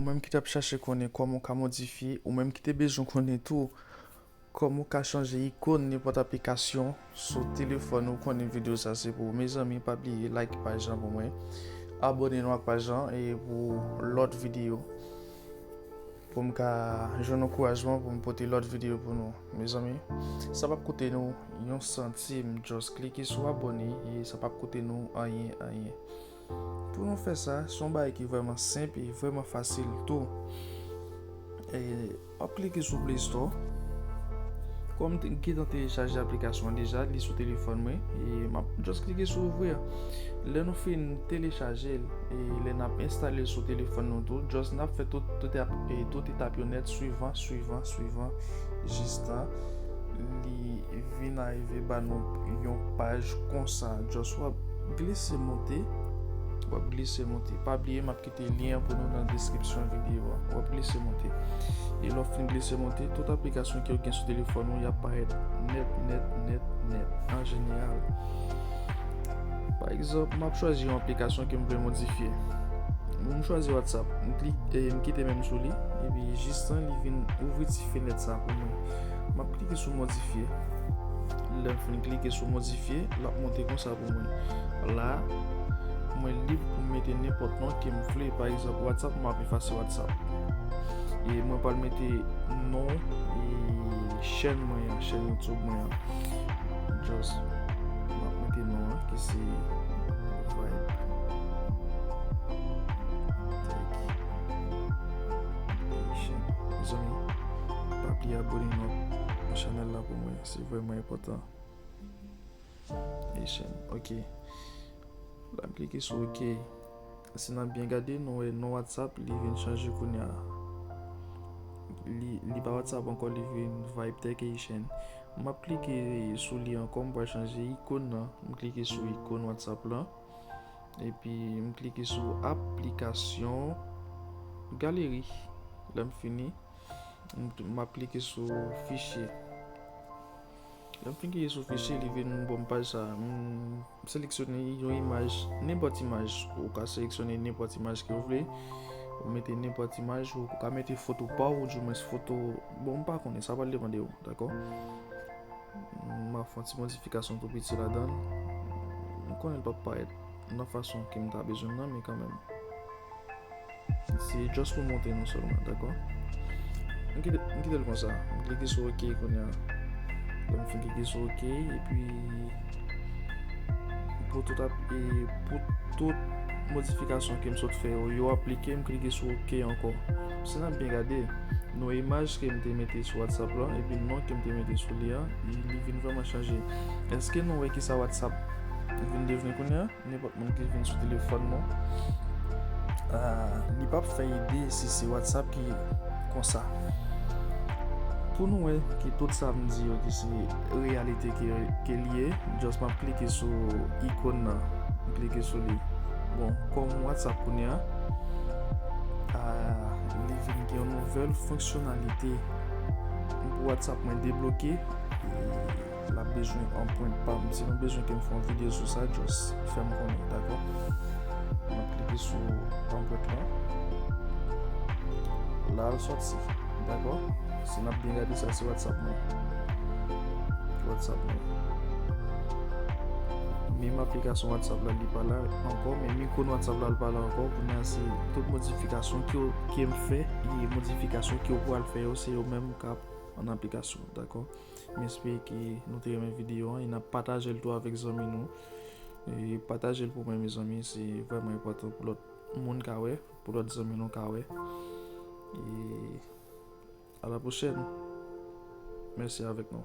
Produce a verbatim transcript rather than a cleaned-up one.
Ou menm ki t ap chache konnen kòman w ka modifye, ou menm ki te bezwen konnen tou kòman w ka chanje ikòn nenpòt aplikasyon sou telefòn ou, konnen videyo sa se pou ou. Mezanmi, pa bliye like paj lan pou mwen, abòne nou ak paj lan e pou lòt videyo, pou m ka jwenn ankourajman pou m pote lòt videyo pou nou. Mezanmi, sa p ap koute nou yon santim, just klike sou abòne e sa p ap koute nou anyen, anyen. Pou nou fè sa, se yon bagay ki vrèman senp e vrèman fasil tou. E, w ap klike sou Play Store. Kòm m te gentan telechaje aplikasyon an deja, li sou telefòn mwen, e m ap just klike sou ouvrir. Lè nou fin telechaje l, e lè n ap enstale l sou telefòn nou tou, just n ap fè tout, tout etap, e tout etap yo nèt, swivan, swivan, swivan, jistan li vin arive ba nou yon paj konsa. Just w ap glise monte, w ap glise monte. Pa bliye, m ap kite lyen an pou nou nan deskripsyon videyo a. W ap glise monte. E lè w fin glise monte, tout aplikasyon ke w gen sou telefòn ou, y ap parèt nèt, nèt, nèt, nèt, an jeneral. Pa egzanp, m ap chwazi yon aplikasyon ke m vle modifye. M chwazi WhatsApp, m klik, e m kite men m sou li, epi jistan li vin ouvri ti fenèt sa pou mwen. M ap klike sou modifye. Lè m fin klike sou modifye, l ap monte konsa pou mwen. La, mwen lib pou m mete nenpòt non ke m vle. Pa egzanp, WhatsApp, m ap efase WhatsApp. E mwen pral mete non e chèn mwen an, chèn YouTube mwen an. Just, m ap mete non an ki se Vibe Tech Haitian. Mezanmi, pa bliye abòne nan chanèl la pou mwen, se vrèman enpòtan. Haitian, ok. La m klike sou ok. Si n ap byen gade, nou wè non WhatsApp li vin chanje kounye a. Li, li pa WhatsApp ankò, li vin Vibe Tech Haitian. M ap klike sou li ankò, m pral chanje ikòn nan. M klike sou ikòn WhatsApp lan. Epi m klike sou aplikasyon galeri. Lè m fini, m, m ap klike sou fichye. Lè m fin klike sou fichye, li vin ban m paj sa. M seleksyone yon imaj, nenpòt imaj. Ou ka seleksyone nenpòt imaj ke w vle. Ou mete nenpòt imaj, ou ka mete foto pa w, ou di mwens foto, bon, m pa konnen, sa pral depann de ou, dakò? M ap fè yon ti modifikasyon tou piti ladan l. M konnen l p ap parèt nan fason ke m ta bezwen nan, men kanmenm. Se just pou montre nou sèlman, dakò? M kite, m kite l konsa. M klike sou ok kounye a. Lè m fin klike sou ok, epi pou tout ap-, e pou tout modifikasyon ke m sot fè yo, yo aplike, m klike sou ok ankò. Si n ap byen gade, nou wè imaj ke m te mete sou WhatsApp lan, epi non ke m te mete sou li an, li, li vin vrèman chanje. Èske nou wè kisa WhatsApp vin devni kounye a? Nenpòt moun ki vin sou telefòn nou, ah, li p ap fè ide si se WhatsApp ki konsa. Pou nou wè ki tout sa m di yo ki se reyalite ke, ke li ye, just m ap klike sou ikòn nan. M klike sou li. Bon, kòm WhatsApp kounye a, ah, li vin gen yon nouvèl fonksyonalite. Pou WhatsApp mwen debloke, e l ap bezwen anprent pa m. Si nou bezwen ke m fè yon videyo sou sa, just fè m konnen, dakò? M ap klike sou anprent lan. La, l sòti, dakò? Si n ap byen gade, sa se WhatsApp mwen. WhatsApp mwen. Menm aplikasyon WhatsApp la, li pa la ankò, menm ikòn WhatsApp la, li pa la ankò. Kounye a, se tout modifikasyon ke, ke m fè, e modifikasyon ke w pral fè yo, se yo menm k ap an aplikasyon, dakò? M espere ke nou te renmen videyo an e n ap pataje l tou avèk zanmi nou. E pataje l pou mwen, mezanmi, se vrèman enpòtan pou lòt moun ka wè, pou lòt zanmi nou ka wè. E a la pwochèn. Mèsi avèk nou.